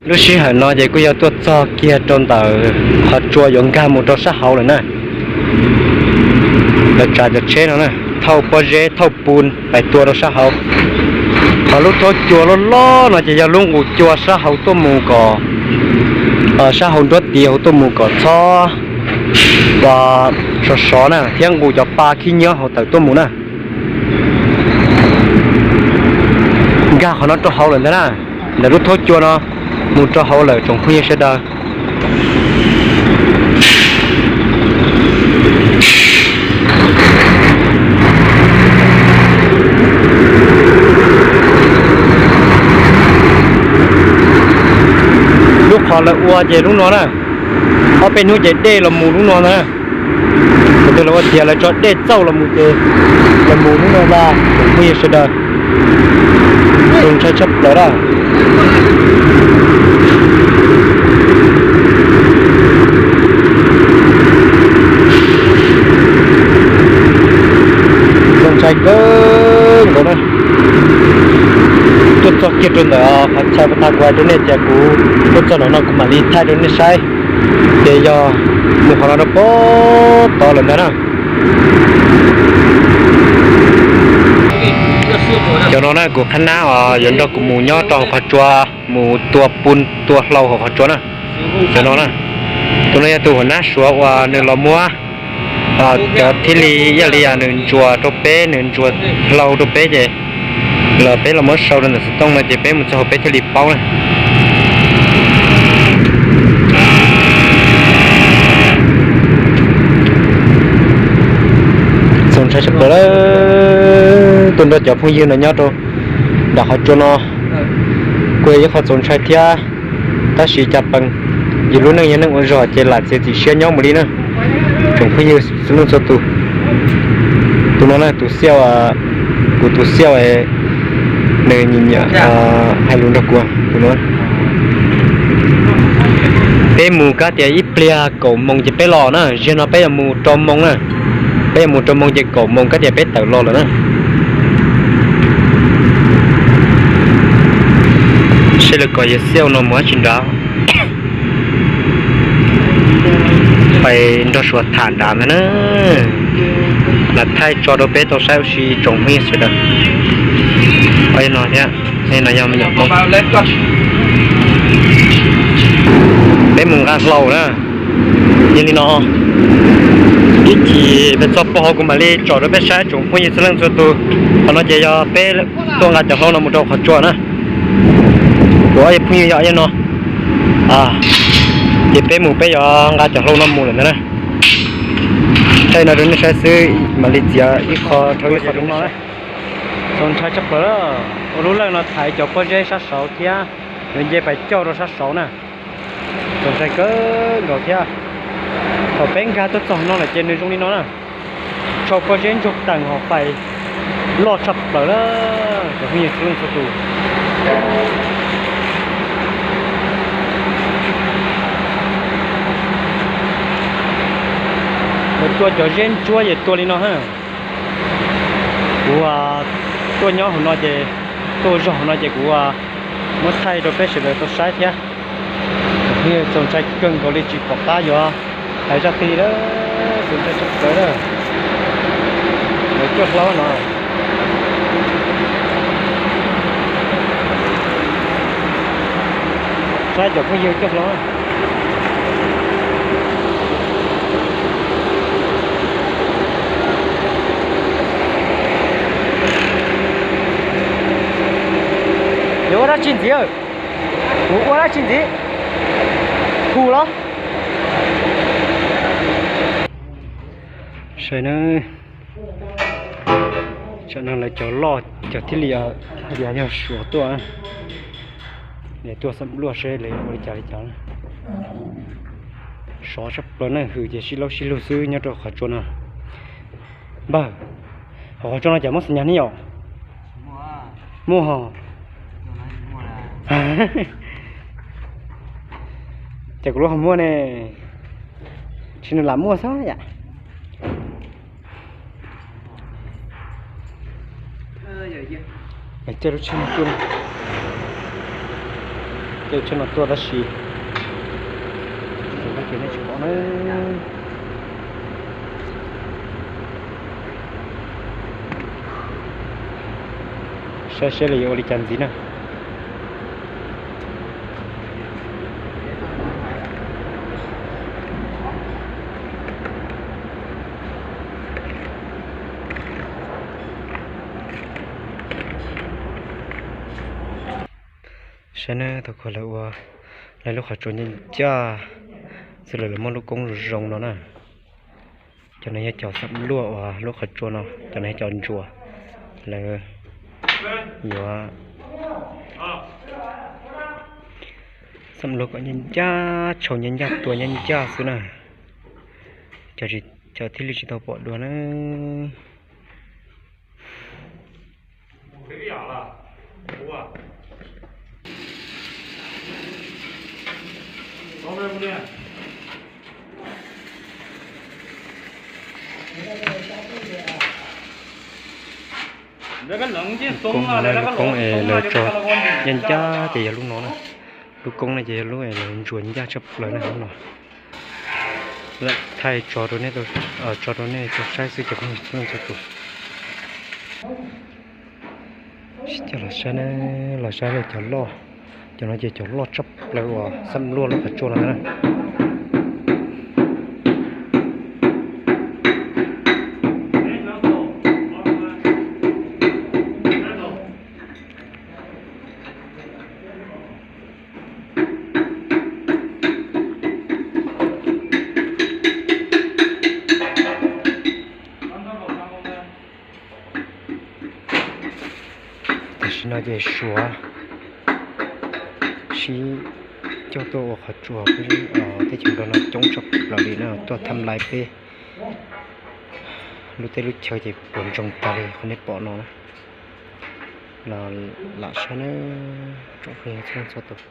Lub sij hawm no ces kuj yog tuaj txog kiag rau ntawm qhov tsua yuav nkag mus rau sab hauv lawm na. Lawv tsav cov tsheb no na, thauj pob zeb thauj pun pais tua rau sab hauv. Ho lub thaub cua loj loj no ces yog lub nqus cua sab hauv tuaj mus kom, sab hauv nruab tiv hauv tuaj mus kom txhob ua sov sov na, thiab nqus cov pa khib nyiab hauv tawm tuaj mus na. Nkag qhov no rau hauv lawm ntag na. Ntawm lub thaub cua no mus rau hauv lawm tsoom phooj ywg sawv daws. Lub qhov lawv ua ces lub no na, ob peb hnub ces dej los mus lub no ntag. Tus twg los ua tias lawv tso dej txauj los mus ces los mus lub no ntag tsoom phooj ywg sawv daws. Txaus ntshai tshaj plaws na. Txaus ntshai kawg nkaus na. Tuaj txog kiag rau ntawm qhov chaw puag ta kuv hais rau nej tias kuv tuaj txog ntawm no kuv mam li thaij rau nej saib. Ces yog mus qhov no rau puag tod lawm ntag na. Cov no na kuv qhab nab uas yuav nrog kuv mus nyob rau hauv qhov tsua mus tua pun tua hlau hauv qhov tsua na. Cov no na, tus no yog tus huam nab Suav uas nws los muab cov thib li ib yam li nws ntsuas rau peb, nws ntsuas hlau rau peb ces los peb los muab sau rau ntawm xov tooj no ces peb mus txog hauv peb thiaj li paub na. Txaus ntshai tshaj plaws lawm. Tuaj nrog cov phooj ywg no nyob rau nram qhov tsua no kuj yog ib qho txaus ntshai thiab. Tab sis cas peem yus lub neej yog neej ua zog ces lam txiav txim siab nyob mus li na. Tsoom phooj ywg txhua leej txhua tus, tus no na tus xiaj, kuv tus xiaj nws nyiam nyiam hais lus nrog kuv tus no. Peb mus kab tias ib pliag kaum moos ces peb los na, zaum no peb yuav mus rau moos na. Peb yuav mus rau moos ces kaum moos kab tias peb tawm los lawm na. Seb lawv kom yawg xiaj no mus dab tsi nrad. Pais nrog Suav tham nrad ntag na. Lam thaij tso rau peb tau saib ua si tsoom phooj ywg sawv daws. No thiab, no yog me nyuam Hmoob. Peb mus nqa hlau na. Yog li no, ib chim peb txog puag hauv kuv mam li tsom rau peb saib tsoom phooj ywg txhua leej txhua tus. Qhov no ces yog peb tuaj nqa cov hlau no mus rau qhov tsua na. Kuv ob phooj ywg yog ob no. Ces peb mus peb yuav nqa cov hlau no mus lawm ntag na. Thaij no rau nej saib xwb, mam li txiav ib qho dhau ib qho rau nej saib. Txaus ntshai tshaj plaws, ua lub leej no thaiv cov pob zeb sab saud thiab yuav nce pais cauj rau sab saud na. Txaus ntshai kawg nkaus thiab. Thaum peb nkag tuaj txog no lawm ces nws zoo li no na. Tshau pob zeb ntsuag teem hos fais loj tshaj plaws na. Cov phooj ywg txhua leej txhua tus, tua cov zeb ntsuab es tua li no na. Kuv tuaj nyob hauv no ces, tuaj zog hauv no ces kuv muab thaij rau peb sawv daws tau saib thiab. Txaus ntshai kawg nkaus li tsis pom qab yuav hais zaj twg li lawm. Txaus ntshai tshaj plaws lawm. Lawv coj hlau no. Saib cov phooj ywg coj hlau. Yuav ua dab tsi ntxiv? Kuv ua dab tsi ntxiv? Hu los. Saib na, tsam no lawv cov loj cov thiaj li, yog Suav tuaj, tuaj xam luaj seb lawv ua li cas li cas. Sov tshaj plaws na, hws ces sib laub sib lug xwb nyob rau qhov tsua no. Npawg, qhov tsua no cas muaj xas nyas ne yom? Muaj hos. Ces kuv lub ho muaj ne. Tsis nws lam muaj xwb yam. Caij lub tsheb no tuaj. Tej tsheb no tuaj tab sis nej tsis pom na. Saib seb lawv yuav ua li cas ntxiv na. Saib na, thaum kawg lawv ua lawv lub qhov tsua ncaj ncaj xwb, lawv muaj lub koob zoo zoo no na. Cov no yog cov xam luaj uas lub qhov tsua no, cov no yog cov ntsuas. Lawv yuav xam luaj kom ncaj ncaj, tshau ncaj ncaj, tua ncaj ncaj xwb na. Cov thiaj li tsis tau pom dua na. Lub koob no, lub koob es lawv tso ncaj ncaj ces yog lub no na. Lub koob no ces yog lub es lawv ntsuas ncaj tshaj plaws na, lub no. Lawv thaij tso rau nej, tso rau nej tau saib xwb cov phooj ywg txhua leej txhua tus. Coj los saib na, los saib lawv cov loj. Cov no ces cov loj tshaj plaws uas xam luaj lub qhov tsua no na. Tam sim no ces Suav sib coj tuaj ua qhov tsua, teb chaws Nplog no coob tshaj plaws li na, tuaj tham lais peb lub teb lub chaw ces puas ntsoog tas li qhov nej pom no na. Los lam saib na, tsoom phooj ywg txhua leej txhua tus.